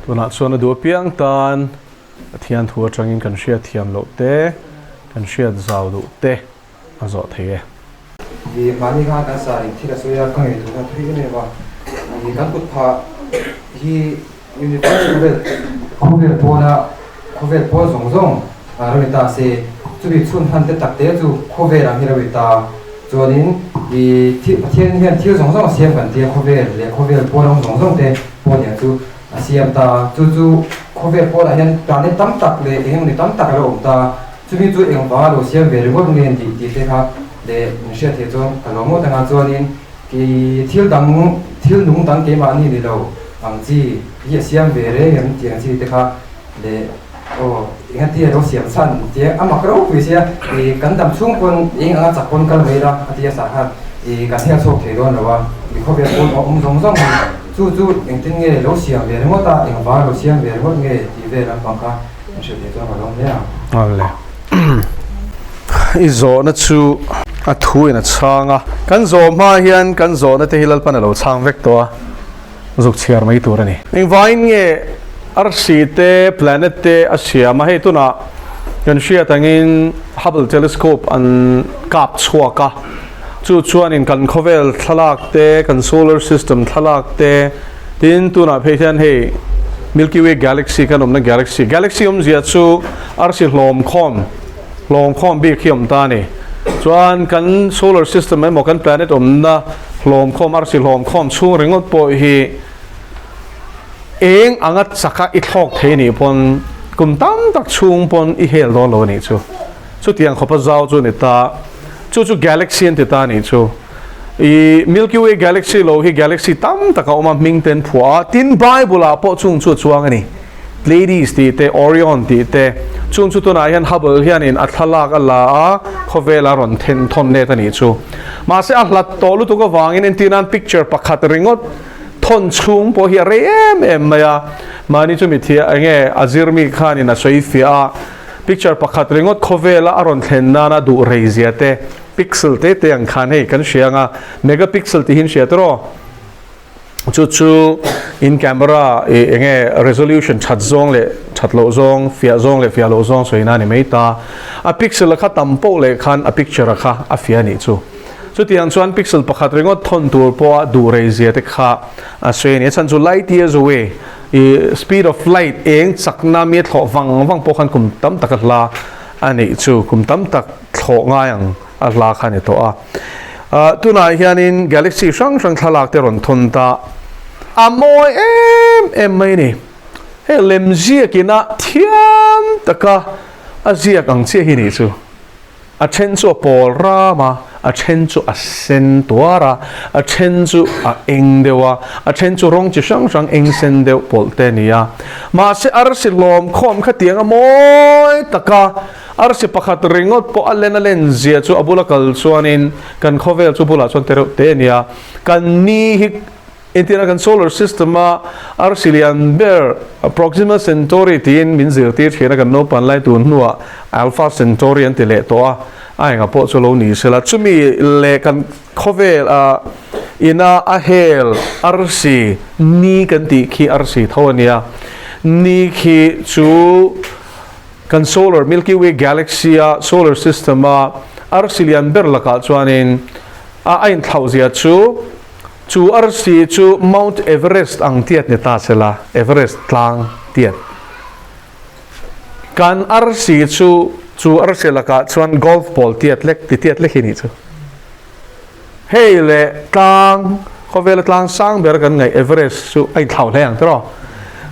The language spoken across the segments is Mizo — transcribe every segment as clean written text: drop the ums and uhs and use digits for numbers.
Tunah chuan a duh apiang tan Pathian thu atangin kan hriat thiam loh te, kan hriat zau duh te a zawh thei e. I mahni khan kan sa in thil a sawi a, ka ngaihtuahna a thui em em a. I kan kut phah hi universe khawvel khawvel pawna khawvel pawl zawng zawng a lo ni ta se, chumi chhun hman te tak te chu khawvel ang hi lo ni ta. Chuanin i thil Pathian hian thil zawng zawng a siam kan tia khawvel leh khawvel pawl ang zawng zawng te pawh nia chu a siam ta. Chu chu khawvel pawlah hian planet tam tak leh eng emaw ni tam tak a lo awm ta. Chumi chu eng vanga lo siam ve ringawt nge tih tih te kha leh min hriat theih chuan ka lo ngawt anga chuanin kei thil dang thil nung dang keimahni ni lo ang chi hi a siam ve reng em tih ang chi te kha leh aw engati a lo siam chhan tia a mak ropui sia ih kan dam chhung pawn eng anga chak pawn kal mai la a ti a sah khan ih kan hel chhuak thei dawn lo a ih khawvel pawn a awm zawng zawng hi chu chu engtin nge lo siam ve ringawt a eng vanga lo siam ve ringawt nge tih vel lampang kha Awle. I zawhna chu a thu in a chhang a. Kan zawh hma hian kan zawhna te hi Lalpan a lo chhang vek tawh a, zuk chhiar mai tur a ni. Engvangin nge arsi te, planet te a siam a, hei tunah kan hriat angin Hubble telescope an kap chhuak a, chu chuanin kan khawvel thlalak te, kan solar system thlalak te, Tin, tunah phei hian hei Milky Way Galaxy kan awmna galaxy, galaxy awmzia chu arsi hlawm khawm, hlawm khawm bik hi awm ta a ni. Chuan kan solar system emaw kan planet awmna hlawm khawm, arsi hlawm khawm chhung ringawt pawh hi eng anga chaka i thlawk thei nih pawn kum tam tak chhung pawn i hel dawn lo a nih chu. Chutiang khawpa zau chu a ni ta. Chu chu galaxy an ti ta a nih chu. I Milky Way galaxy lo hi galaxy tam tak a awm a, hming te an phuah a, tin Bible ah pawh chung chu a chuang a ni. Pleiades tih te, Orion tih te, chung chu tunah hian Hubble hianin a thlalak a la a, khawvel a rawn then thawn let a nih chu. Mahse a hlat tawh lutuk avangin entir nan picture pakhat ringawt thawn chhung pawh hi a rei em em mai a, mahni chu mithiah enge a zirmi khanin a sawi fiah a, picture pakhat ringawt khawvela a rawn thlen nana duh rei zia te, Pixel te te ang khan hei kan hria anga megapixel tih hi an hria tawh chu chu in camera i enge resolution that zawng leh that loh zawng fiah zawng leh fiah loh zawng sawi na a ni mai ta a pixel a kha tam poh leh khan a picture a kha a fiah a nih chu chutiang chuan pixel pakhat ringawt thawn tur pawha duh rei zia te kha a sawi a ni a chhan chu light years away i speed of light eng chakna mi a thlawh vang vang pawh khan kum tam tak a hla a nih chu kum tam tak thlawh ngai ang a hla kha a ni tawh a. Ah, tunah hianin galaxy hrang hrang thlalak te rawn thawn ta. A mawi em em mai ni. Hei lem ziakina thiam taka a ziak ang chiah hi nih chu. A then chu a pawl ram a, a then chu a sen tuar a, a then chu a eng deuh a, a then chu rawng chi hrang hrang eng sen deuh pawlh te a ni a. Mahse arsi hlawm khawm khatiang a mawi taka Arsi pakhat ringawt pawh a len a len zia chu a bula kal chuanin kan khawvel chu bulah chuan tereuh te a nia. Kan ni hi entirna kan solar system a arsi lian ber Proxima Centauri tiin min zirtir thin a, kan naupan lai tun hnuah Alpha Centauri an ti leh tawh a, a enga pawh chu lo ni sela. Chumi leh kan khawvel a ina a hel arsi ni kan tih khi arsi tho a nia. Ni khi chu. Kan solar Milky Way galaxy a solar system a arsi lian ber lakah chuanin a a inthlauh zia chu chu arsi chu Mount Everest ang tiat ni ta sela, Everest tlang tiat. Kan arsi chu chu arsi lakah chuan golf ball tiat lek ti tiat lek hi nih chu. Hei leh tlang, khawvela tlang sang ber kan ngaih Everest chu a inthlauh hle ang tiraw?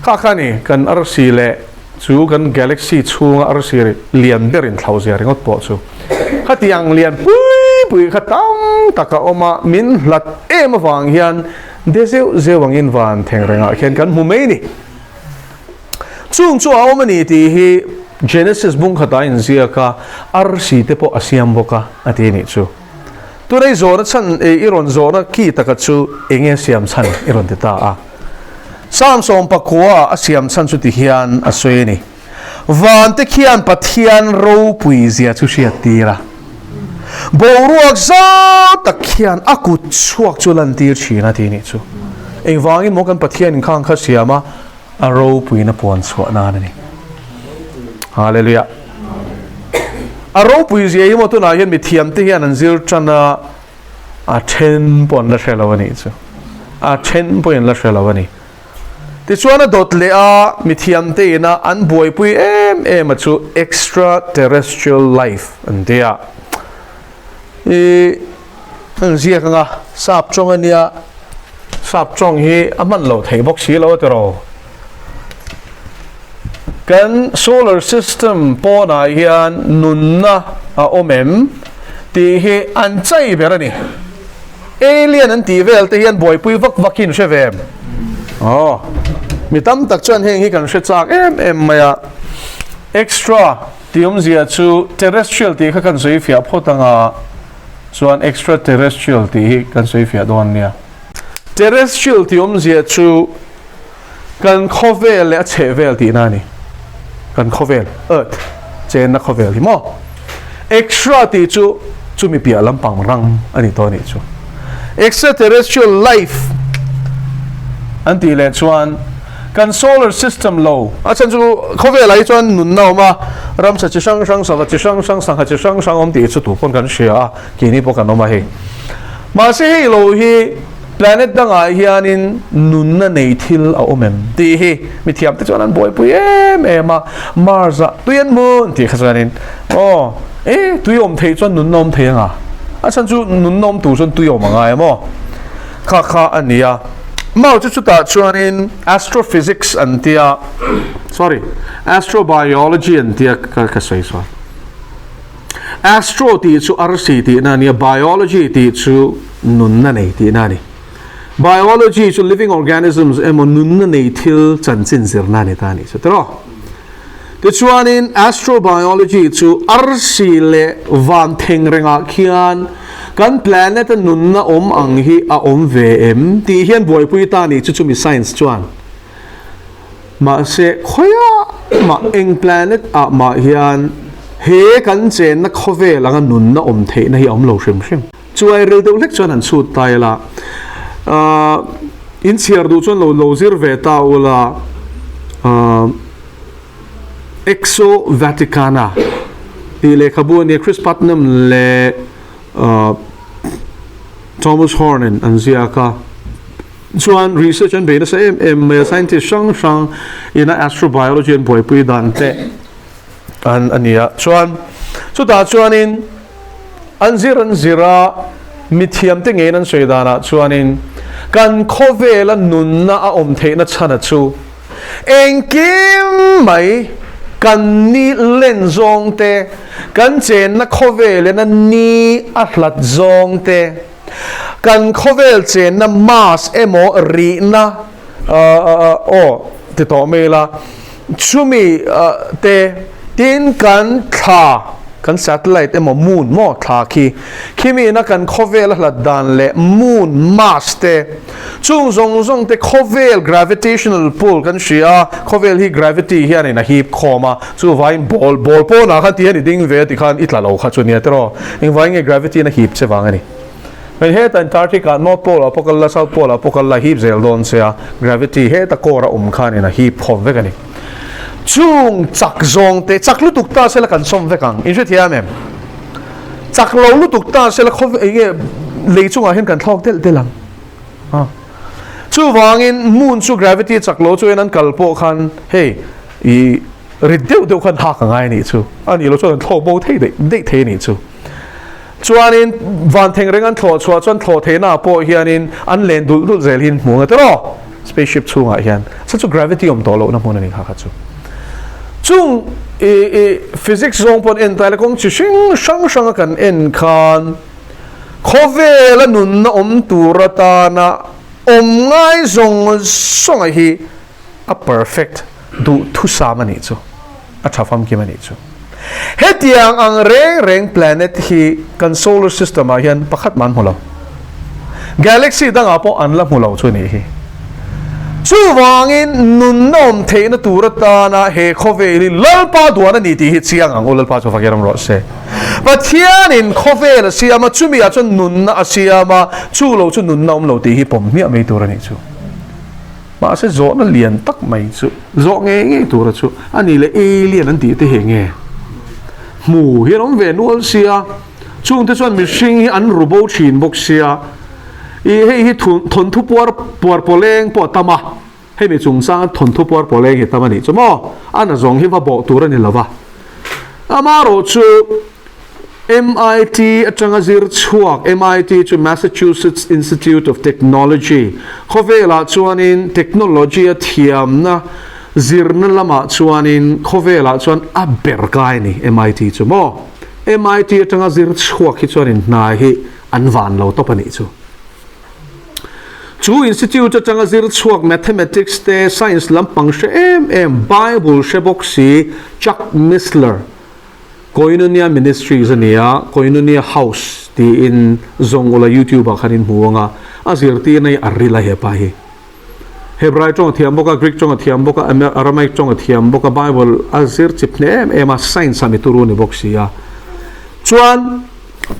Kha kha ni, kan arsi leh chu kan galaxy chhunga arsi lian ber inthlauh zia ringawt pawh chu khatiang lian pui pui kha tam tak a awm a, min hlat em avang hian de zeuh zeuh angin van theng rengah khian kan hmu mai ni. Chung chu a awm a ni tih hi Genesis bung khatah a inziak a, arsi te pawh a siam bawk a, a ti a nih chu. Tunei zawhna chhan i rawn zawhna ki taka chu enge siam chhan i rawn ti ta a. Psalm 19 a siam chhan chu ti hian a sawi a ni, Vante khian Pathian ropui zia chu hriat tir a, boruak zau tak khian a kut chhuak chu lan tir thin a ti nih chu. Engvangin maw kan Pathian inkhang kha siam a? A ropuina puan chhuah nan a ni. Hallelujah. A ropui zia hi maw tunah hian mithiamte hian an zir tan a, a then pawh an la hre lo a nih chu. A then pawhin an la hre lo a ni. Tichuan a dawt leh a mithiamte ina an buaipui em em a chu extraterrestrial life an ti a. I an ziak anga sap tawng a nia, sap tawng hi a hman lo thei bawk si lo a tiraw. Kan solar system pawnah hian nunna a awm em tih hi an chai ber a ni. Alien an tih vel te hian buaipui vak vak hi an hre ve em? Aw, mi tam tak chuan heng hi kan hre chak em em mai a. Extra tih awmzia chu terrestrial tih kha kan sawi fiah phawt anga chuan extraterrestrial tih hi kan sawi fiah dawn nia. Terrestrial tih awmzia chu kan khawvel leh a chhehvel tihna a ni. Kan khawvel, earth, chenna khawvel hi maw? Extra tih chu chumi piah lampang rang a ni tawh a nih chu. Extraterrestrial life an tih leh chuan kan solar system lo, a chhan chu khawvelah hi chuan nunna a awm a, ramsa chi hrang hrang, sava chi hrang hrang, sangha chi hrang hrang awm tih chu tu pawn kan hria a, keini pawh kan awm a hei. Mahse hei lo hi Planet dangah hianin nunna nei thil a awm em tih hi mithiamte chuan an buaipui em em a, Mars-ah tui an hmun tih kha chuanin aw e tui awm theih chuan nunna awm thei anga, a chhan chu nunna awm tur chuan tui awm a ngai a maw? Kha kha a ni a, Mars chu chutah chuanin astrophysics an tia, sorry, astrobiology an tia ka sawi sawi. Astro tih chu arsi tihna a nia, biology tih chu nunna nei tihna a ni. Biology chu living organisms emaw nunna nei thil chanchin zirna a ni ta a nih chu tiraw. Tichuanin astrobiology chu arsi leh van theng rengah khian kan planet a nunna awm ang hi a awm ve em tih hian buaipui ta a nih chu chumi science chuan. Mahse, khawiah mah eng planet ah mah hian he kan chenna khawvel anga nunna awm theihna hi a awm lo hrim hrim. Chuai ril deuh hlek chuan han chhut ta ila, ahh in chhiar duh chuan lo lo zir ve ta ula, ahh Exo Vaticana tih lehkhabu a nia, Chris Putnam leh ahh Thomas Horn in an ziak a. Chuan research an bei nasa em em mai a, scientist hrang hrang ina astrobiology an buaipui dan te an a ni a. Chuan chutah chuanin an zir an zir a, mithiam te ngeiin an sawi danah chuanin kan khawvela nunna a awm theihna chhana chu engkim mai kan ni len zawng te, kan chenna khawvelena ni a hlat zawng te, Kan khawvel chenna mass emaw rihna aw ti tawh mai ila, chumi te tin kan thla, kan satellite emaw moon maw thla khi, khimi ina kan khawvel a hlat dan leh moon mass te, chung zawng zawng te khawvel gravitational pull kan hria a, khawvel hi gravity hianin a hip khawm a, chuvangin ball ball pawnah khan ti hian i ding ve a tikhan i tla lo kha chu nia tiraw, engvangin nge gravity in a hip che vang a ni. Hei heta Antarctic ah North Pole ah pawh kal la South Pole ah pawh kal la hip zel dawn che a, gravity heta core a awm khanin a hip khawm vek a ni. Chung chak zawng te chak lutuk ta sela kan sawm vek ang, in hrethiam em? Chak lo lutuk ta sela khaw eng nge lei chungah hian kan thlawk delh delh ang. A chuvangin moon chu gravity chak lo chuan an kal pawh khan hei i rit deuh deuh khan hak a ngai a nih chu, a nih loh chuan an thlawk bo thei daih daih thei a nih chu. Chuanin van theng reng an thlawh chhuah chuan thlawh theihna ah pawh hianin an len dulh dulh zel hi an hmu ang a tiraw? Spaceship chhungah hian chu chu gravity awm tawh lohna hmun a ni kha kha chu. Chung i i physics zawng pawh an en ta ila kawng chi hring hrang hranga kan en khan khawvela nunna awm tur atana awm ngai zawng zawnga hi a perfect duh thusam a nih chu, a tha famkim a nih chu. Hetiang ang reng reng planet hi kan solar system ah hian pakhat mah an hmu lo. Galaxy dangah pawh an la hmu lo chu a nih hi. Chuvangin nunna awm theihna tur atana he khawvel hi Lalpa duan a ni tih hi chiang ang u, Lalpa chu fak i ram rawh se. Pathianin khawvel a siam a, chumi ah chuan nunna a siam a, chu lo chu nunna awm lo tih hi pawm hmiah mai tur a nih chu. Mahse zawhna lian tak mai chu zawh ngei ngei tura chu a ni leh alien an tih te hi enge? Hmu hi an awm ve nual sia, chungte chuan mihring hi an ru bo thin bawk sia. Ih hei hi thawnthu puar puar pawleng pawh a tam a, hemi chungchanga thawnthu puar pawleng hi tam a nih chu maw? A na zawng hi va bawh tur a ni lo va. Amaherawhchu MIT atanga zir chhuak, MIT chu Massachusetts Institute of Technology, khawvelah chuanin technology a thiamna zirna lamah chuanin khawvelah chuan a ber kai a ni MIT chu maw? MIT atanga zir chhuak hi chuanin hna hi an van lo tawp a nih chu. Chu institute atanga zir chhuak mathematics te, science lampang hre em em, Bible hre bawk si Chuck Missler, Koinonia Ministries a ni a, Koinonia House tiin zawng ula YouTube ah khan in hmu ang a, a zirtirna hi a ril a hepa hi. Hebrai tawng a thiam bawk a, Greek tawng a thiam bawk a, Aramaic tawng a thiam bawk a, Bible a zir chip hle em em a, science ah mi turu a ni bawk si a. Chuan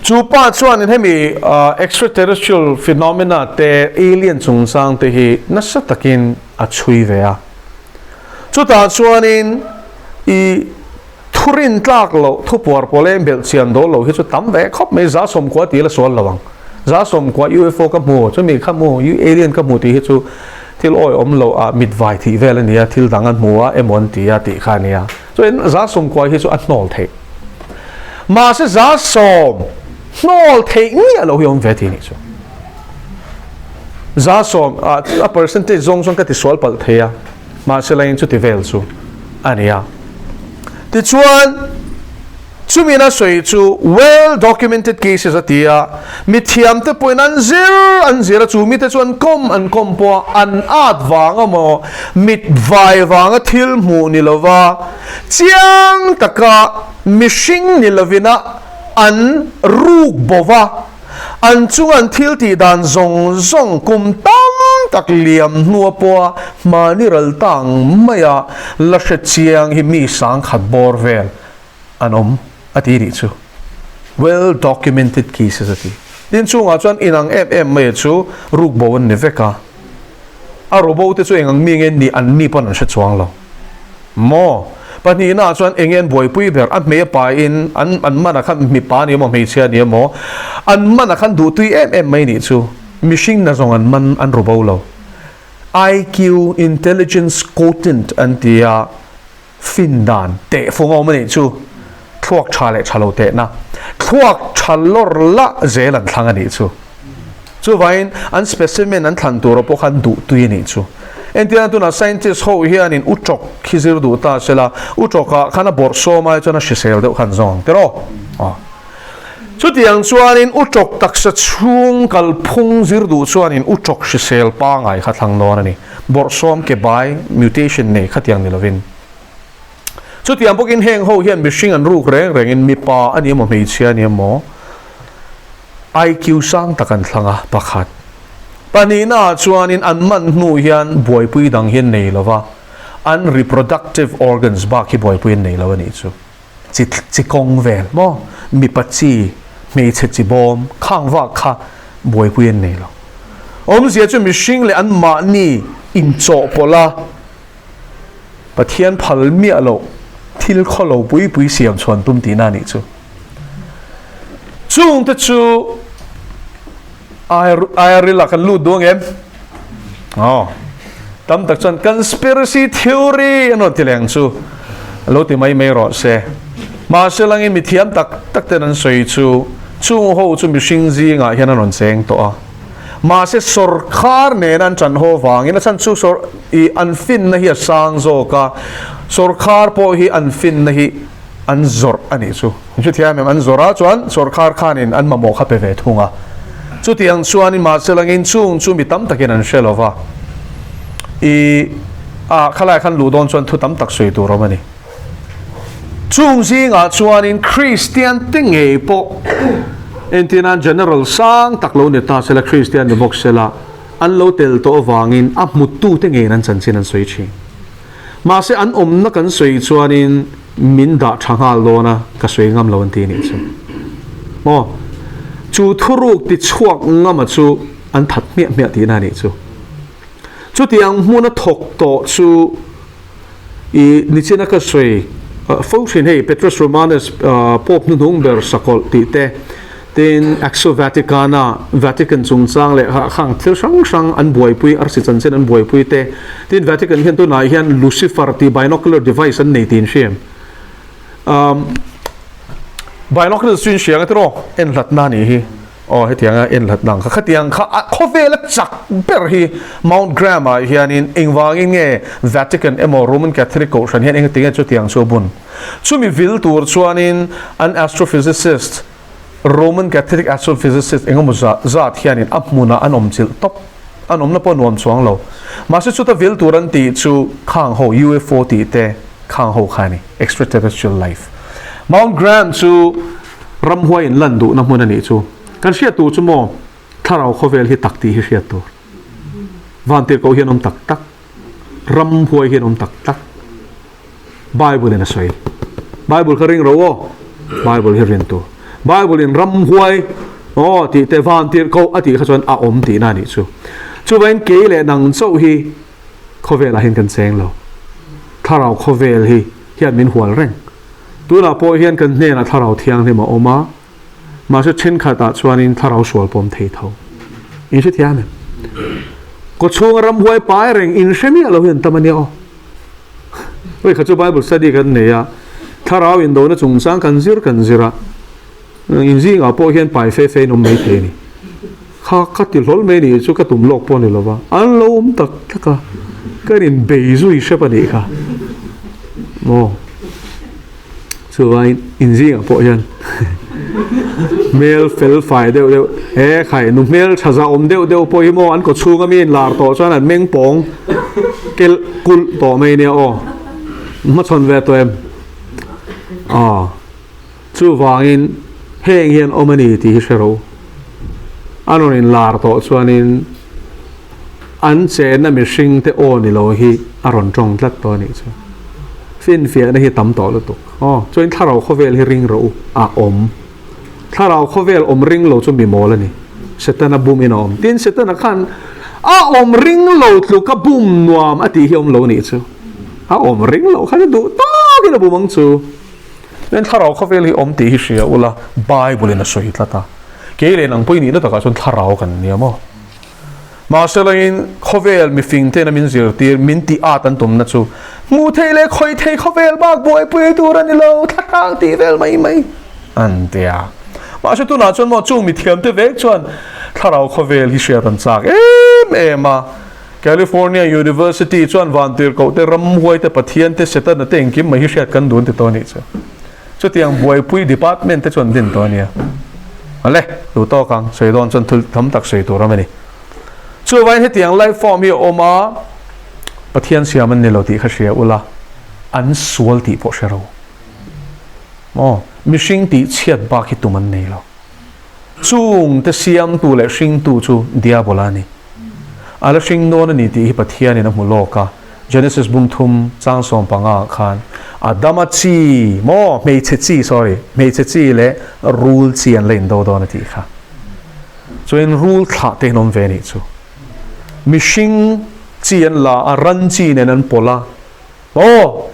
chu pa chuanin hemi extraterrestrial phenomena te, alien chungchang te hi nasa takin a chhui ve a. Chutah chuanin i Thurin tlak loh, thupuar pawl em belh chian dawl lo hi chu tam ve khawp mai, 190 tih la sual lo ang. 90 UFO ka hmu, chumi kha hmu, alien ka hmu tih hi chu thil awihawm loh ah mit vai thih vel a nia, thil dang an hmu a emaw an ti a tih kha a nia. Chuan 90 hi chu a hnawl theih. Mahse 100 hnawl theih miah loh hi awm ve tih nih chu. 100 ah a percentage zawng chuan ka ti sual palh thei a. Mahse laiin chuti vel chu a ni a. Tichuan, chumi na sawi chu well documented cases a ti a, mithiamte pawhin an zir an zir a, chu mite chu an kawm an kawm pawh a, an at vang emaw, mit vai vanga thil hmuh ni lova, chiang taka mihring ni lovina an ruk bo va, An chunga an thil tih dan zawng zawng kum tam tak liam hnua pawha hmani ral ta ang maia la hre chiang hi mi sangkhat bawr vel an awm a ti nih chu. Well documented cases a ti. Tin chungah chuan inang em em maia chu rukbo an ni vek a. A robo te chu eng ang mi nge nih an ni pawn an hre chuang lo maw? Pahnihna ah chuan eng nge an buaipui ber? A hmei a pain an an man ah khan mipa a ni emaw hmeichhia a ni emaw an man ah khan duhtui em em mai nih chu mihring na zawng an man an robo lo. IQ, Intelligence Quotient, an ti a, fin dan teh fung a awm a nih chu thluak tha leh tha lo tehna thluak tha lawr lah zel an thlang a nih chu. Chuvangin an specimen an thlan tura pawh khan duh tui a nih chu. Entirna tunah scientist ho hianin u tawk khi zir duh ta sela, u tawkah khan a bawrh sawm ai chuan a hrisel deuh khan zawng ang tiraw? Aw. Chutiang chuanin u tawk taksa chhung kalphung zir duh chuanin u tawk hrisel pangai kha thlang dawn a ni. Bawrhsawm ke bai mutation nei khatiang ni lovin. Chutiang bawkin heng ho hian mihring an ruk reng rengin mipa a ni emaw hmeichhia a ni emaw IQ sang tak an thlang a, pakhat. Pahnihnaah chuanin an man hnu hian buaipui dang hi an nei lo va, an reproductive organs bak hi buaipui an nei lo a nih chu. Chi chi kawng vel maw, mipa chi, hmeichhe chi bawm, khang vak kha buaipui an nei lo. Awmzia chu mihring leh anmahni inchawhpawlh a, Pathian phal miah loh thil khaw lo pui pui siam chhuan tum tihna a nih chu. Chungte chu IRL ah kan lut duh ang em? Aw. Tam tak chuan conspiracy theory an rawn ti leh ang chu. Lo ti mai mai rawh se. Mahse langin mi thiam tak tak ten an sawi chu chung ho chu mihring zingah hian an rawn cheng tawh a. Mahse sawrkhar nen an ṭan haw vangin a chhan chu sawr i an finna hi a sang zawk a, sawrkhar pawh hi an finna hi an zawrh a nih chu. Min hrethiam em? An zawrh a chuan sawrkhar khanin an mamawh kha pe ve thung a. Chutiang chuanin mahse langin chung chu mi tam takin an hre lo va. I ah khalai khan luh dawn chuan thu tam tak sawi tur awm a ni. Chung zingah chuanin Kristian te ngei pawh entirnan General sang tak lo ni ta sela, Kristian ni bawk sela, an lo tel tawh avangin a hmuttute ngeiin an chanchin an sawi thin. Mahse an awmna kan sawi chuanin min dah tha nghal dawn a, ka sawi ngam lo an ti nih chu. Maw? Chu thuruk ti chhuak ngama chu an that hmiah hmiah tihna a nih chu. Chutiang hmuna thawk tawh chu i nichina ka sawi fo thin hei Petrus Romanus Pope hnuhnung ber sakawlh tih te, tin Axo Vaticana, Vatican chungchang leh khang thil hrang hrang an buaipui, arsi chanchin an buaipui te, tin Vatican hian tunah hian Lucifer tih binocular device an nei tiin hriam. Binoculars chu in hria ang tiraw? En hlatna a nih hi. Aw hetianga en hlat nang kha khatiang kha a khawvela chak ber hi Mount Graham ah hianin engvangin nge Vatican emaw Roman Catholic kohhran hian engati nge chutiang chu a bun? Chumi vil tur chuanin an astrophysicist Roman Catholic astrophysicist engemaw zat zat hianin a hmunah an awm chilh tawp. An awmna pawh nuam chuang lo. Mahse chuta vil tur an tih chu khang ho UFO tih te khang ho kha a ni, extraterrestrial life. Mount Graham chu Ramhuai in lan duhna hmun a nih chu. Kan hriat tur chu maw, thlarau khawvel hi tak tih hi hriat tur. Vantirhkoh hian awm tak tak, ramhuai hian awm tak tak. Bible in a sawi. Bible kha ring ro aw, Bible hi rin tur. Bible in ramhuai aw tih te vantirhkoh a tih kha chuan a awm tihna a nih chu. Chuvangin kei leh nang chauh hi khawvelah hian kan cheng lo. Thlarau khawvel hi hian min hual reng. Tunah pawh hian kan hnenah thlarau thianghlim a awm a, mahse thenkhatah chuanin thlarau sual pawm thei tho. In hre thiam em? Kawchhunga ramhuai pai reng in hre miah lo hi an tam a nia aw. Hei kha chu Bible study kan nei a, thlarau indona chungchang kan zir kan zir a, in zingah pawh hian pai fe fe in awm mai thei a ni. Kha ka ti hlawl mai nih chu ka tum lawk pawh a ni lo va, an lo awm tak tak a, ka in bei zui hrep a nih kha. Maw? Chuvangin inzingah pawh hian hmel fel fai deuh deuh, he khai nu hmel tha za awm deuh deuh pawh hi maw an kawchhung ami in lar tawh chuan an meng pawng kelh kulh tawh mai nia aw. Hmachhawn ve tawh em? Aw. Chuvangin heng hian awm a ni tih hi hre ro. A rawn inlar tawh chuanin an chenna mihring te aw ni lo hi a rawn tawng tlat tawh a nih chu. Finfiahna hi tam tawh lutuk. Aw, chuan thlarau khawvel hi ring rawh u, a awm. Thlarau khawvel awm ring lo chu mi mawl a ni. Setana bum in a awm. Tin, Setana khan a awm ring lo tluka bum nuam a tih hi awm lo a nih chu. A awm ring lo khan duh tawkin a bum ang chu. Chuan thlarau khawvel hi awm tih hi hria ula, Bible in a sawi tlat a. Kei leh nang pawh i nihna takah chuan thlarau kan nia maw? Mahse langin khawvel mifing tena min zirtir, min tih at an tumna chu hmuh theih leh khawih theih khawvel bak buaipui tur a ni lo, thlatlang tih vel mai mai an ti a. Mahse tunah chuan maw chung mithiamte vek chuan thlarau khawvel hi hriat an chak em em a. California University chuan vantirhkoh te, ramhuai te, Pathian te, Setana te engkim mai hi hriat kan dun ti tawh a nih chu. Chutiang buaipui department te chuan din tawh a nia. Ale, duh tawk ang, sawi dawn chuan thil tam tak sawi tur awm a ni. Chuvangin hetiang life form hi a awm a, Pathian siam an ni lo tih kha hria ula, an sual tih pawh hre ro. Maw, mihring tih chhiat bak hi tum an nei lo. Chung te siamtu leh hringtu chu Diabola a ni. A la hring nawn a ni tih hi Pathianin a hmu lawk a, Genesis bung thum chang 15 ah khan Adama chi, maw, hmeichhe chi, sorry, hmeichhe chi leh rul chi an la indo dawn a tih kha. Chuan rul thlah te in awm ve a nih chu. Mihring chi an la a, ran chi nen an pawlh a, maw,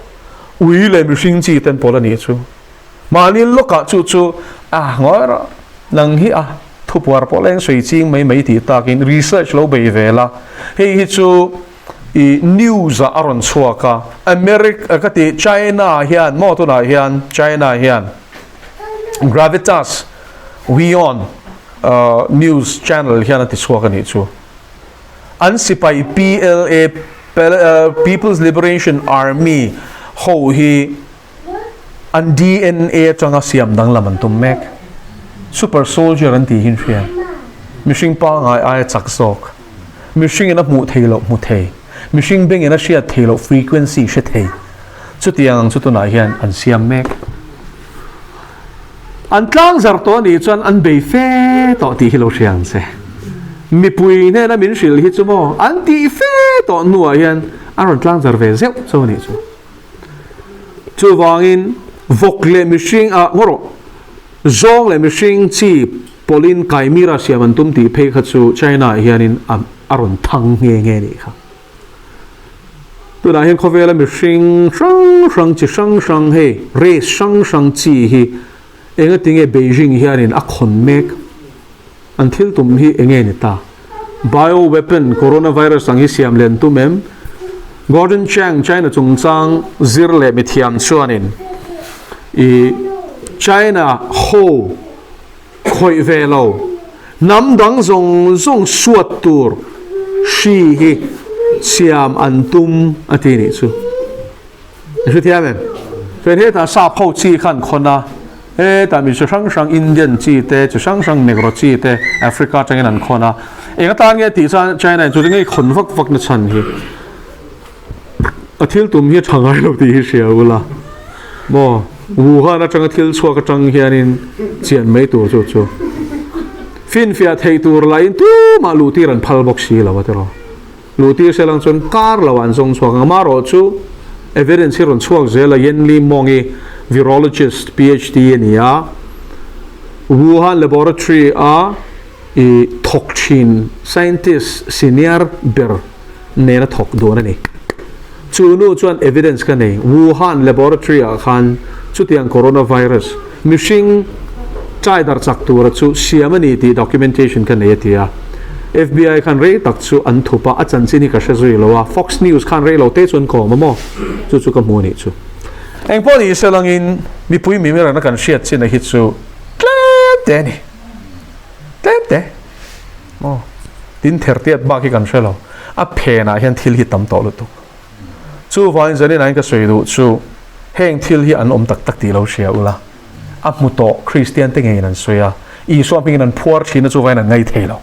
ui leh mihring chi te an pawlh a nih chu. Mahni lawkah chu chu a ngawi rawh, nang hi a thupuar pawh leng sawi ching mai mai tih takin research lo bei ve la, hei hi chu i news ah a rawn chhuak a, America ka ti China hian maw tunah hian China hian Gravitas Wion news channel hian a ti chhuak a nih chu. An sipai PLA People's Liberation Army ho hi An DNA atanga siam danglam an tum mek. Super soldier an tih hi an hria. Mihring pangngai aia chak zawk. Mihring in a hmuh thei loh hmu thei. Mihring beng in a hriat thei loh frequency hre thei. Chutiang ang chu tunah hian an siam mek. An tlang zar tawh anih chuan an bei fe tawh tih hi lo hria ang che. Mipui hnena min hrilh hi chu maw an tih fe tawh hnuah hian an rawn tlang zar ve zeuh chauh anih chu. Chuvangin vawk leh mihring ah ngaw rawh, zawng leh mihring chi pawlhin Chimera siam an tum tih phei kha chu China ah hianin a rawn thang nghe nghe nih kha. Tunah hian khawvela mihring hrang hrang chi hrang hrang hei race hrang hrang chi hi engatinge Beijing hianin a khawn mek? An thil tum hi enge ni ta? Bio weapon coronavirus ang hi siam len tum em? Gordon Chang China chungchang zir leh mithiam chuanin i China ho khawih ve lo, hnam dang zawng zawng suat tur hri hi siam an tum a ti nih chu. I hre thiam em? Chuan hetah sap ho chi kha an khawn a, hetah mi chi hrang hrang Indian chi te, chi hrang hrang Negro chi te Africa atangin an khawn a. Eng atan nge tih chuan China in chu ngei khawn vak vak na chhan hi a thil tum hi a tha ngai lo tih hi hria ula maw? Wuhan atanga thil chhuak atang hianin chian mai tur chu chu finfiah theih tur lahin tumah luhtir an phal bawk si lo a tiraw. Luhtir se lang chuan kar lo an zawng chhuak ang. Amaherawh chu evidence hi rawn chhuak zel a, Yen Li Mong hi virologist PhD a ni a, Wuhan Laboratory a i thawk thin scientist senior ber nena thawk dun a ni. Chu nu chuan evidence ka nei, Wuhan Laboratory ah khan chutiang coronavirus mihring chai dar chak tura chu siam a ni tih documentation ka nei a ti a. FBI khan rei tak chu an thup a, a chanchin hi ka hre zui lo a, Fox News khan rei lo te chu an kawm a maw? Chu chu ka hmu a nih chu. Engpawh ni se langin mipui mimir anga kan hriat chin a hi chu tlem te a ni. Tlem te. Maw? Tin thertiat bak hi kan hre lo. A phenah hian thil hi tam tawh lutuk. Chuvangin zanin ah hian ka sawi duh chu heng thil hi an awm tak tak tih lo hria ula. A hmu tawh Kristian te ngeiin an sawi a, Isua hmingin an phuar thin a chuvangin an ngai thei lo.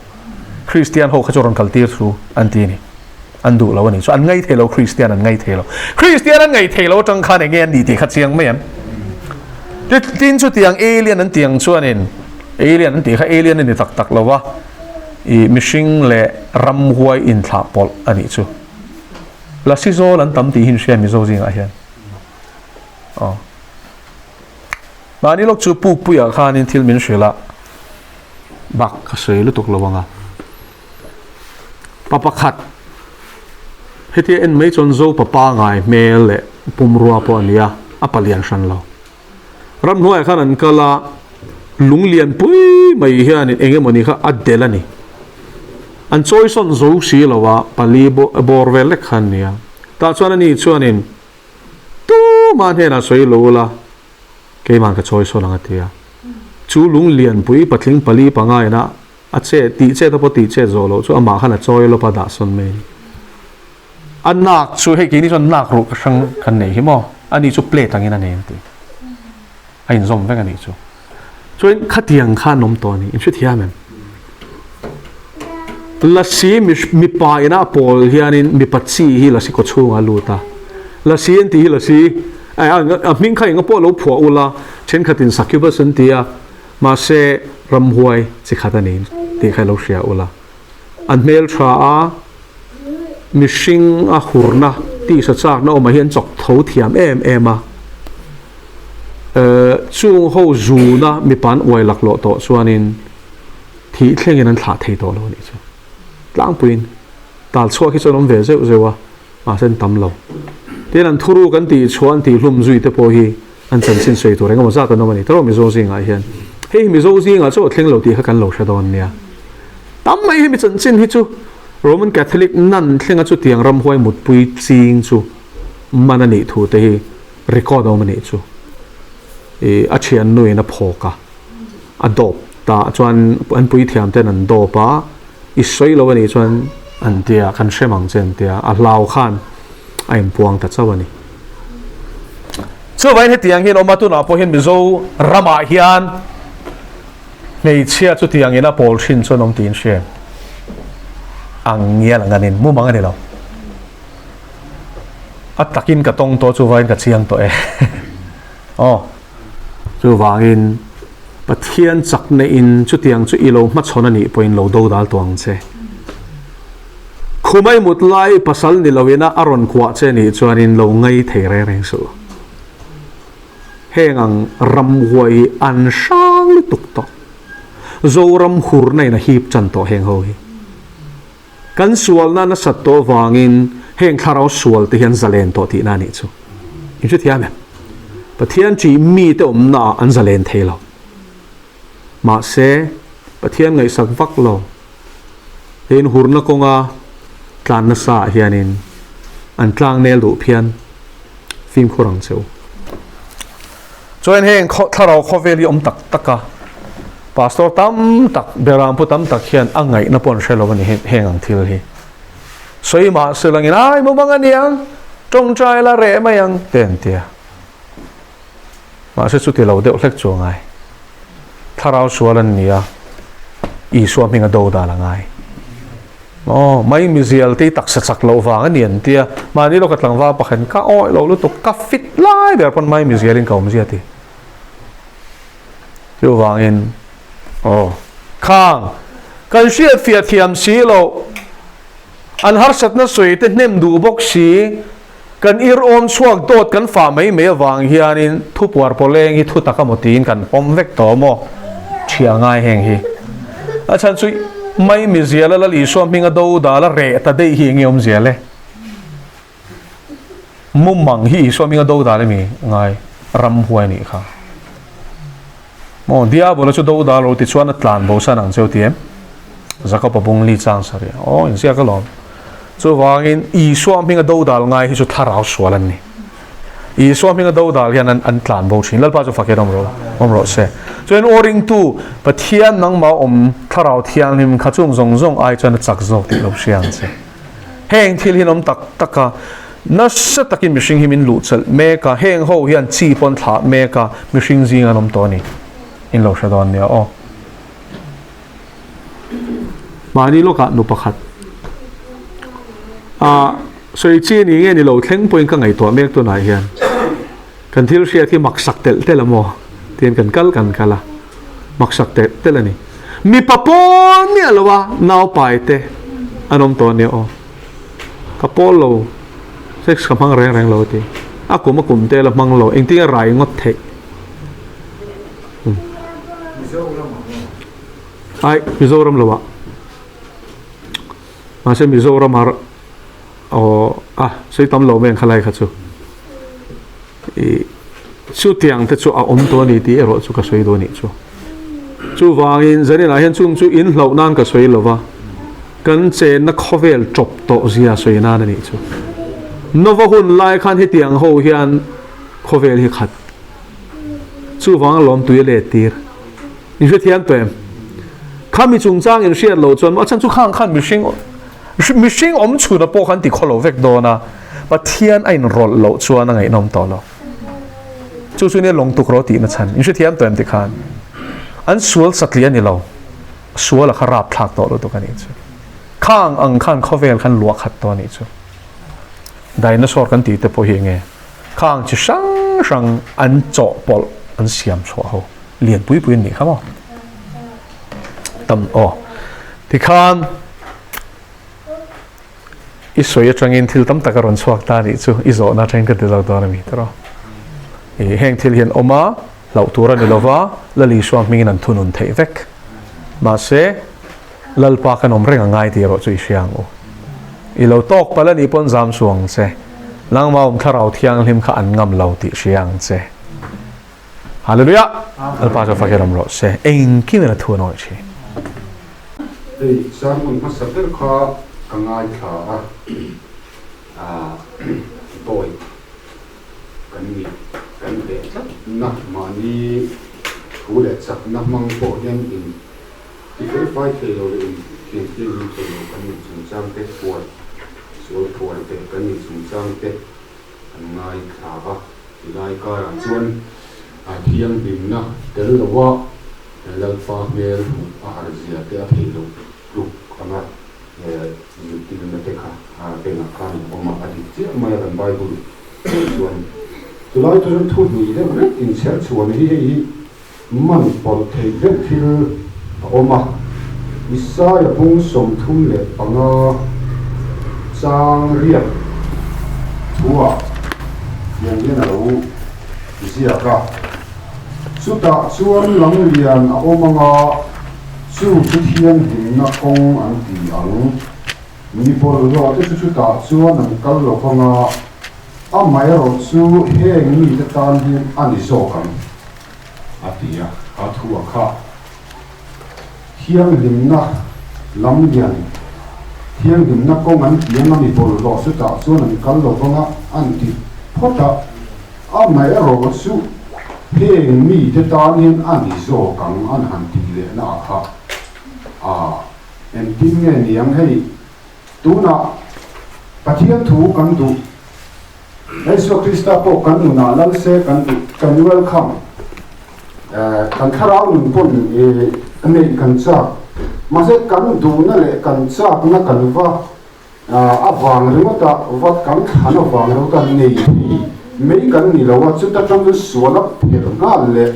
Kristian ho kha chu rawn kal tir thu an ti a ni. An duh lo a ni. Chu an ngai thei lo Kristian an ngai thei lo. Kristian an ngai thei lo atang khan enge an ni tih kha chiang mai em? Tin chutiang alien an tiang chuanin alien an tih kha alien a ni tak tak lo a, i mihring leh ramhuai inthlah pawlh a nih chu. Lasi zawl an tam tih hi in hria Mizo zingah hian. Aw. Mahni lawk chu pukpuiah khanin thil min hrilh a, bak ka sawi lutuk lo ang a. Pa pakhat hetia en mai chuan Zopa pangai hmel leh pumrua pawh a ni a, a palian hran lo. Ramhnuaiah khan an kal a, lung lian pui mai hianin eng emawni kha a delh a ni. An chawisawn zo si lo a, pali bawr vel lek kha an ni a. Tah chuan ani chuanin Tumah hnenah sawi lo ula, keimah ka chawi sawn ang a ti a. Chu lung lianpui patling pali panga ina a che tih chet a pawh tih chet zawh loh chu amah khan a chawi lawp a dah sawn mai a ni. A nak chu hei keini chuan nak ruh ka hrang kan nei hi maw, ani chu plate angin a nei an ti. A inzawm vek a nih chu. Chuan khatiang kha an awm tawh a ni, in hrethiam em? Lasi mipa ina a pawl hianin mipa chi hi lasi kaw chhungah a lut a. Lasi an tih hi lasi, a hming kha enga pawh lo phuah ula, thenkhatin succubus an ti a, mahse ramhuai chi khat a ni tih kha i lo hria ula. An hmel tha a, mihring a hurna tisa chakna awmah hian chawk tho thiam em em a. Chung ho zuna mipa an uai laklawh tawh chuanin thih thlengin an thlah thei tawh lo a nih chu. Tlangpuiin tal chhuak hi chuan awm ve zeuh zeuh a, mahse an tam lo. Tin, an thuruk an tih chhuah an tihhlum zui te pawh hi an chanchin sawi tur engemaw zat an awm a ni. Tawrh Mizo zingah hian hei hi Mizo zingah chaw a thleng lo tih kha kan lo hre dawn nia. Tam mai hemi chanchin hi chu Roman Catholic nan thlenga chutiang ramhuai mutpui ching chu man a nih thu te hi record a awm a nih chu. I a thiannuin a phawk a, a dawp ta chuan an puithiam ten an dawp a, i sawi lo a nih chuan an tia kan hrem ang che an tia, a hlau khan a inpuang ta chauh a ni. Chuvangin hetiang hian awm a, tunah pawh hian Mizo ramah hian hmeichhia chutiang in a pawl thin chuan awm tiin hria em? Ang ngial ang anin, mumang a ni lo. A takin ka tawng tawh chuvangin ka chiang tawh e. Aw, chuvangin Pathian chakna in chutiang chu i lo hmachhawn a nih pawhin lo do dal tawh ang che. Khumai mut lai pasal ni loin a a rawn kuah che nih chuanin lo ngai thei reng reng suh. Heng ang ramhuai hi an hrang lutuk tawh. Zoram hurna in a hip chan tawh heng ho hi. Kan sualna nasat tawh vangin Heng thlarau sual te hi an zalen tawh tihna a nih chu. In hrethiam em? Pathian ṭih mite awmnaah an zalen thei lo. Mahse, Pathian ngaihsak vak lo. He inhurna kawnga tlan nasa ah hianin an tlang nel duh phian fimkhur ang che u. Chuan heng thlarau khawvel hi awm tak tak a, pastor tam tak, berampu tam tak hian a ngaihna pawh an hre lo a ni heng ang thil hi. Sawi mahse langin ai mumang a niang, tawngtai la reh mai ang te an tia. Mahse chuti lo deuh hlek chu a ngai. Thlarau sual an ni a, Isua hming a do dan a ngai. Aw, mai mizial te hi taksa chak loh vang a ni an tia, mahni lawka tlangval pakhat ka awih lo lutuk, ka fit lai ber pawn mai mizialin ka awm zia ti. Chuvangin, aw, khang, kan hriatfiah thiam si loh, an harsatna sawi te hnem duh bawk si, Kan ir-awm chhuak dawt kan fah mai mai avang hianin thupuar pawleng hi thu tak a maw tiin kan pawm vek tawh maw? Ṭhia ngai heng hi. A chhan chu mai miziala Lal Isua hminga do dal a reh ta daih hi enge awmzia le? Mumang hi Isua hminga do dal emi ngai ramhuai nih kha. Maw Diabola chu do dal ro ti chuan a tlan bo san ang cheu ti em? Jakob-a bung li chang sarih a, aw inziak alawm. Chuvangin Isua hminga do dal ngai hi chu thlarau sual an ni. Isua hminga do dal hian an an tlan bo thin. Lalpa chu fakin awm rawh awm rawh se. Chuan aw ringtu Pathian nangmah awm thlarau thianghlim kha chung zawng zawng ai chuan a chak zawk tih lo hria ang che. Heng thil hi an awm tak tak a, nasa takin mihring hi min luh chelh mek a, heng ho hian chi pawn thlah mek a, mihring zing an awm tawh a ni. In lo hre dawn nia aw. Mahni lawkah nu pakhat a sawi chi ni nge ni lo thleng pawhin ka ngaihtuah mek tunah hian kan thil hriat hi maksak telh telh a maw tiin kan kal kan kal a, maksak telh telh a ni. Mipa pawl miah lo a naupai te an awm tawh a nia aw. Ka pawl lo, sex ka hmang reng reng lo a ti. A kum a kum te la hmang lo, engtin a rai ngawt theih. Ai, Mizoram lo ah. Mahse Mizoram ah aw a sawi tam lo mai ang khalai kha chu. I chutiang te chu a awm tawh a ni tih erawh chu ka sawi dawn nih chu. Chuvangin zaninah hian chung chu in hlauh nan ka sawi lo va, kan chenna khawvel tawp tawh zia sawi nan a nih chu. Nova hun lai khan hetiang ho hian khawvel hi khat. Chuvang a lawm tui a let tir. In hrethiam tawh em? Khami chungchang in hriat loh chuan a chhan chu khang khan mihring mihring awm chhuna pawh khan ti khawlo vek dawn a, Pathian a inrawlh loh chuan a ngaihnawm tawh lo. Chu chu nia lawng tuk rawh tihna chhan. In hrethiam tawh em ti khan? An sual satli a ni lo. Sual a kha rap thlak tawh lutuk a nih chu. Khang ang khan khawvel khan luah khat tawh a nih chu. Dinosaur kan tih te pawh hi enge? Khang chi hrang hrang an chawhpawlh an siam chhuah ho lian pui pui an nih kha maw? Tam aw. Tikhan i sawi atangin thil tam tak a rawn chhuak ta nih chu i zawhna atangin ka ti zawk dawn a mi tawrh aw. I heng thil hian awm a hlauh tur a ni lova Lal Isua hmingin an thunun theih vek. Mahse Lalpa kan awm reng a ngai tih erawh chu i hria ang u. I lo tawk palh a nih pawn zam suh ang che. Nangmah awm thlarau thianghlim kha an ngam lo tih hria ang che. Hallelujah! Lalpa chu fak hian awm rawh se. Engkim in a thu a nawi thin. Hei sermon hmasa ber kha ka ngaithla a, ah bawi kan nih kan beh tlat na mahni thu leh chakna hmang pawh hian in ti fel fai thei lo leh in thian thianghlim thei lo kan nih chungchang te phuar sual phuar beh kan nih chungchang te kan ngaithla a. Tilai karah chuan a thianghlimna tel loa Lalpa hmel hmuh a har zia te a theih loh tluk anga zirtirna te kha bengah khan an awm a, a dik chiah mai a kan Bible chuan. Chulai chu chuan thu hnih deuh hlek inchher chhuan hi hei hi man pawlh theih deuh thil a awm a, Isaia bung 35 chang riat thuah tiang hian a lo ziak a, Chutah chuan lamlian a awm anga chu chu thianghlimna kawng an ti ang. Mi bawlhhlawhte chu chutah chuan an kal lo vang a, amaherawhchu heng mite tan hian a ni zawk ang, a ti a. Kha thu a kha thianghlimna lam lian, thianghlimna kawng an ti anga mi bawlhhlawh chutah chuan an kal lo vang a, an ti phawt a. Amaherawhchu heng mite tan hian a ni zawk ang, an han tih lehna a kha a. Engtin nge niang hei? Tunah Pathian thu kan duh, Isua Krista pawh kan nunah lal se kan duh, kan welcome, kan thlarau nun pawn neih kan chak. Mahse kan duhna leh kan chakna kan va avang ringawta va kan thlan avang ringawta nei thei mai kan ni lo a, chuta tang chu sual a phelh nghal leh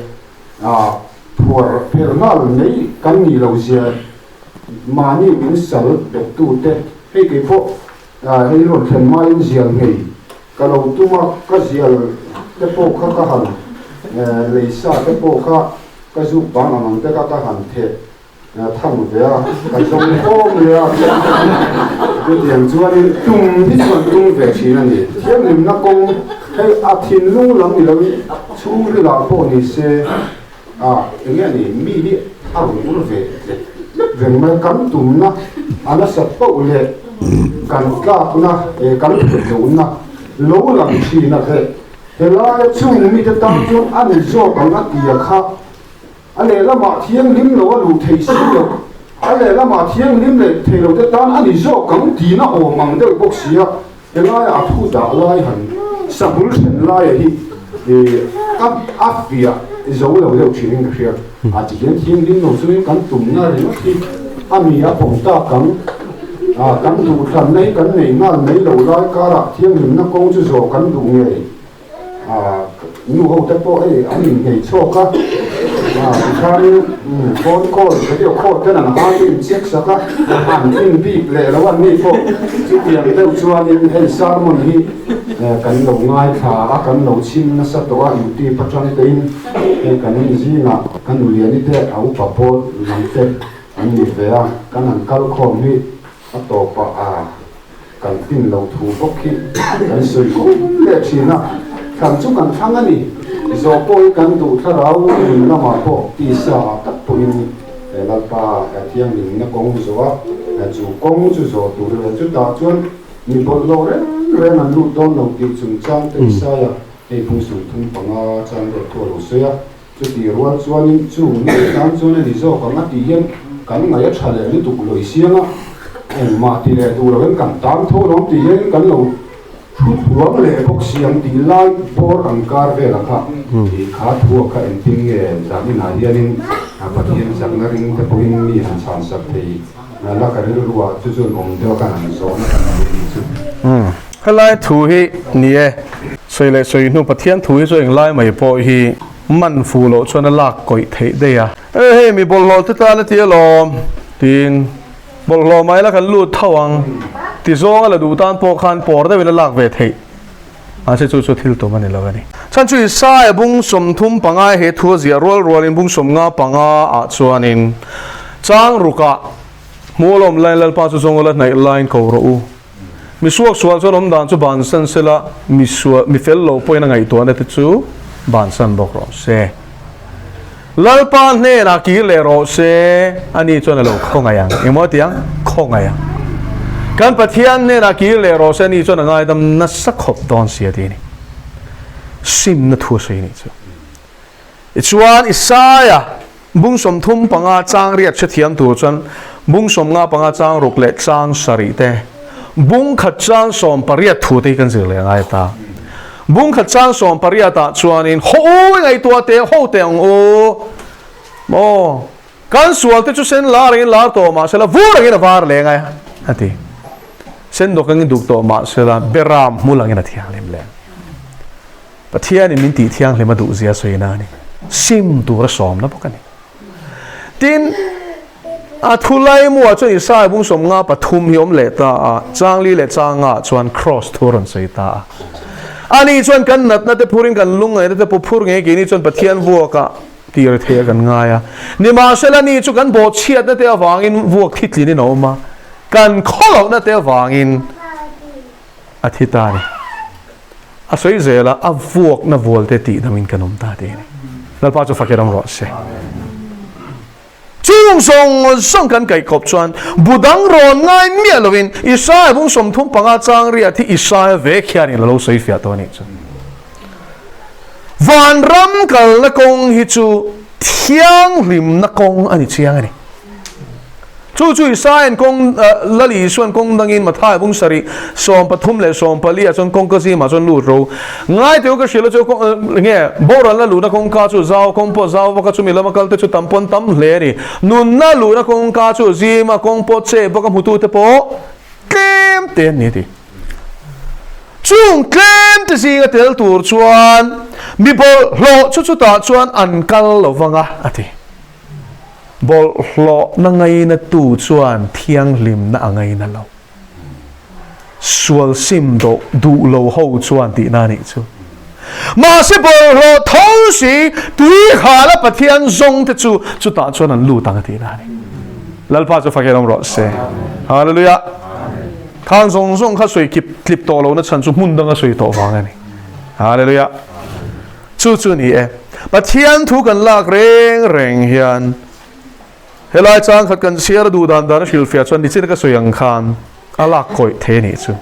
Phuar phelh nghal mai kan nih lo zia mahni min sal bettu te hei kei pawh hei rawn thlen hmain zial ngei ka lo tum a, ka zial te pawh kha ka han lei sa te pawh kha ka zuk bang ang ang te kha ka han theh Thang ve a, ka zawng khawm leh a, chutiang chuanin tum hi chuan tum ve thin a ni. Thianghlimna kawng hei a thinlung lam ni loin chhungrilah pawh ni se a eng nge ni mi hi a rawn ur ve tlep tlep reng mai. Kan tumna a nasat poh leh kan tlakna kan theih lohna lo lang thin a hleh. Helaia chung mite tan chuan a ni zawk ang a tia kha. A lehlamah thianghlim lo a luh theih si loh, a lehlamah thianghlim leh thei lo te tan a ni zawk ang tiin a awm ang deuh bawk si a, helaiah a thu dah lai han sahul hren laia hi a a fiah zo lo deuh thin in ka hria. A ti hian thianghlim lo chungin kan tumna ringawt hi a mi a pawm tak ang, kan duhthlanna hi kan nei nghal mai lo lai karah thianghlimna kawng chu zawh kan duh ngei. Nu ho te pawh hei an inngei chhuak a, tikhanin phone call video call ten an hmang te in check sak a, an in bik leh lo an ni pawh chutiang deuh chuanin hei sermon hi kan lo ngaithla a, kan lo chhim nasa tawh a youtube atang tein hei kan zingah ka nuliani te a upa pawl lam te an ni ve a, kan han kal khawm hi a tawpah a. Kan fin lo thu bawk hi kan sawi khum leh thin a, thlan chu kan thlang a ni. Zawh pawh hi kan duh thlarau nun lamah pawh tisa ah tak pawhin Lalpa thianghlimna kawng zawh a, chu kawng chu zawh tur leh chutah chuan mi bawlhhlawh reng reng an lut dawn lo tih chungchang te Isaia hei phung 35 chang deuh thu a lo sawi a. Chutih rual chuanin chung mi tan chuan a ni zawk ang a tih hian kan ngaih a tha leh lutuk lawih siang a, engmah ti leh duh loin kan tan tho lawm tih hian kan lo thu thuang leh bawk si ang tih lai bawr ang kar velah kha ih kha thua kha engtin nge zaninah hianin Pathian chakna ring te pawhin mi han chhan sak thei la ka rilruah chu chuan awm deuh a kan han zawhna kan nei tih chu. Helai thu hi ni e. Sawi leh sawi hnu Pathian thu hi chu englai mai pawh hi man fu loh chuan a lak kawih theih daih a. E hei mi bawlhhlawh te tan a ti alawm tiin bawlhhlawh mai la kan lut tho ang ti zawng a la duh tan pawh khan pawr deuhin a lak ve theih mahse chu chu thil tum a ni lo a ni. Chhan chu Isaiah bung 35 he thu a ziah rual rualin bung 55 ah chuanin chang rukah hmualawm lain Lalpa chu zawng a la hnaih laiin ko rawh u. Mi suak sual chuan awm dan chu bansan sela, mi sual, mi fel lo pawhin a ngaihtuahna te chu bansan bawk rawh se. Lalpa hnenah kir leh rawh se, ani chuan a lo khawngaih ang. Engmaw ti ang? Khawngaih ang. Kan Pathian hnenah kir leh rawh se, ani chuan a ngaidam nasa khawp dawn si a ti a ni. Simna thu a sawi a nih chu. Tichuan, Isaia bung 35 chang riat hrethiam tur chuan bung 55 chang ruk leh chang sarih te, bung khat chang 18 thu te hi kan zir leh a ngai ta. Bung khat chang 18 ah chuanin, Haw u, i ngaihtuah teh, ho teh ang u. Maw? Kan sual te chu sen lar angin lar tawh mah sela, vur angin a var leng a, a ti. Sen dawk angin duk tawh mah sela, beram hmul angin a thianghlim leng. Pathianin min tih thianghlim a duhzia a sawi na a ni. Sim tur a sawmna bawk a ni. Tin, a thu laimuah chuan Isaiah bung 53 hi awm leh ta a, chang li leh chang nga ah chuan Kraws thu a rawn sawi ta a. Ani chuan kan natna te phurin kan lungngaihna te pawh phur ngei keini chuan Pathian vuakah tir thei a kan ngai a. Nimahsela ni chu kan bawhchhiatna te avangin vuak thitlinin a awm a. Kan khawlohna te avangin a thi ta a ni. A sawi zel a, a vuakna vual te tih damin kan awm ta tih a ni. Lalpa chu fakir awm rawh se. Chung zawng zawng kan kaih kawp chuan bu dang rawn ngai miah lovin Isaia bung 35 chang riat hi Isaia vek hianin a lo sawi fiah tawh a nih chu. Vanram kalna kawng hi chu thianghlimna kawng a ni chiang a ni. Chu chu Isaia'n kawng, Lal Isua'n kawng dangin Mathai bung sarih 13 leh 14 ah chuan kawngka zimah chuan lut ro. Ngai teu ka hrilh a chu nge boralna luhna kawngka chu zau, kawng pawh zau bawk a chumi lama kalte chu tam pawn tam hle a ni. Nunna luhna kawngka chu zima kawng pawh che bawk a hmutute pawh tlem te an ni a ti. Chung tlem te zinga tel tur chuan mi bawlhhlawh chu chutah chuan an kal lo vang a, a ti. Bawlhhlawhna ngainatu chuan thianghlimna a ngaina lo. Sual sim dawh duh lo ho chuan tihna a nih chu. Mahse bawlhhlawh tho si tui hala Pathian zawng te chu chutah chuan an lut ang a tihna a ni. Lalpa chu fakhian awm rawh se. Hallelujah. Khang zawng zawng kha sawi kip tlip tawh lohna chhan chu hmun danga sawi tawh vang a ni. Hallelujah. Chu chu ni e. Pathian thu kan lak reng reng hian helai chang khat kan chhiar a duh dan dan a hrilhfiah chuan nichin ka sawi ang khan a lak kawih thei a nih chu.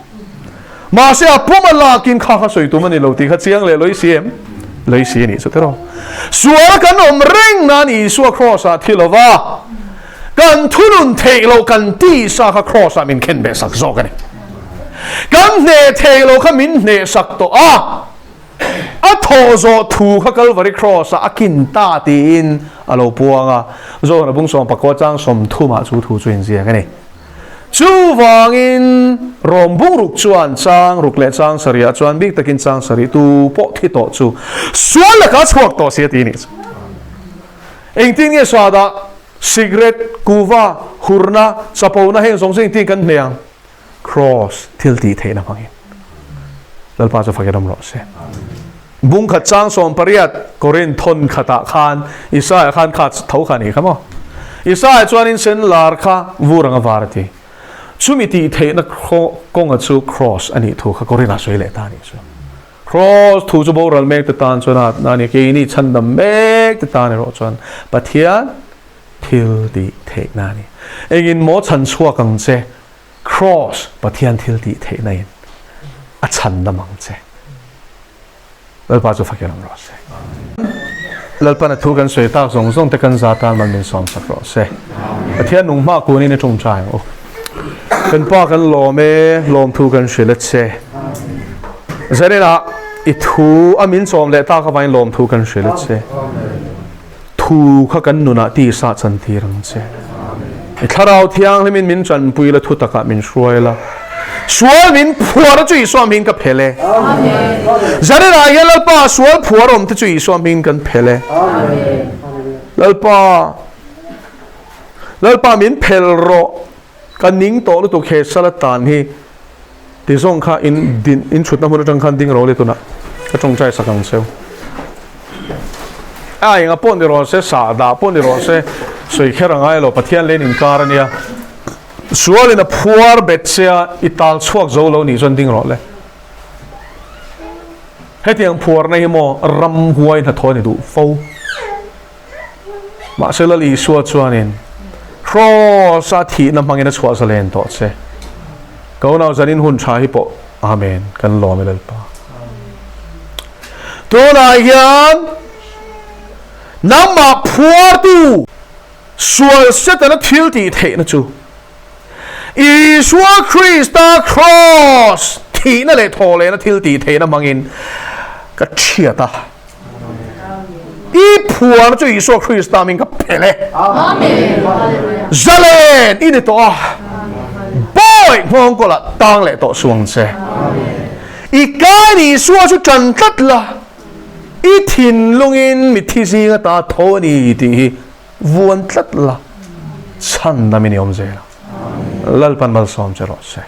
Mahse a pum a lakin kha kha sawi tum a ni lo tih kha chiang leh lawih si em? Lawih si a nih chu tiraw. Sual kan awm reng nan Isua Kraws ah thi lova kan thunun theih loh kan tisa kha Kraws ah min khen beh sak zawk a ni. Kan hneh theih loh kha min hneh sak tawh a. A thawh zawh thu kha Kalvari Cross ah a kin ta tiin a lo puang a, John-a bung sawmpakua chang sawmthumah chu thu chu inziak a ni. Chuvangin Rom bung ruk chuan chang ruk leh chang sarihah chuan bik takin chang sarih tu pawh thi tawh chu sual lakah a chhuak tawh si a ti a nih chu. Engtin nge Sadah, Cigarette, Kuva, Hurna, Chapona heng zawng zawng engtin kan hneh ang? Cross thil tih theihna hmangin Lalpa chu fakin awm rawh se. Bung khat chang 18 Korinth thawn khatah khan Isaiah khan kha tho kha ni kha maw? Isaiah chuanin sen lar kha vur anga var a ti. Chumi tih theihna kawnga chu cross a nih thu kha Korinth ah sawi leh ta a nih chu. Cross thu chu boral mek te tan chuan a ni, keini chhandam mek te tan erawh chuan Pathian thil tih theihna a ni. Engin maw chhan chhuak ang che? Kraws, Pathian thil tih theihna in a chhan dam ang che. Lalpa chu fakir ang rawh se. Lalpan a thu kan sawi tak zawng zawng te kan za tan mal min sawm sak rawh se. Pathian nung hma kun in i tawngtai ang u. Kan pa kan lawm e, lawm thu kan hrilh a che. Zanin ah i thu a min chawm leh tak avangin lawm thu kan hrilh a che. Thu kha kan nunah tisa chantir ang che. I Thlarau Thianghlimin min chanpui la, thu takah min hruai la. Sual min phuar a chu Isua hming ka phel e. Zarinah hian Lalpa sual phuar awm te chu Isua hming kan phel e. Lalpa, Lalpa min phel rawh, ka ning tawh lutuk he sala tan hi. Ti zawng kha in din in thutna hmun atang khan ding ro le tunah ka tawngtai sak ang cheu. A enga pawh ni rawh se, sah dah pawh ni rawh se, sawi kher a ngai lo, Pathian leh in inkar a nia. Sualin a phuar bet che a, i tal chhuak zo lo nih chuan ding rawh le. Hetiang phuarna hi maw ramhuai hnathawh a ni duh fo. Mahse Lal Isua chuanin Kraws-a thihna hmangin a chhuah zalen tawh che. Ka unau zanin hun tha hi pawh Amen kan lawm e Lalpa. Tunah hian nangmah phuartu sual Setana thil tih theihna chu Isua Krista Kraws thihna leh thawhlehna thil tih theihna hmangin ka thiat a. I phuar chu Isua Krista min ka phel e. Zalen i ni tawh a. Bawi nghawng kawlah tang leh tawh suang che. I kain Isua chu tan tlat la, i thinlungin mitthi zinga ta tho a ni tih hi vuan tlat la, chhan dam i ni awm zel ang. Lalpan malsawm che rawh se.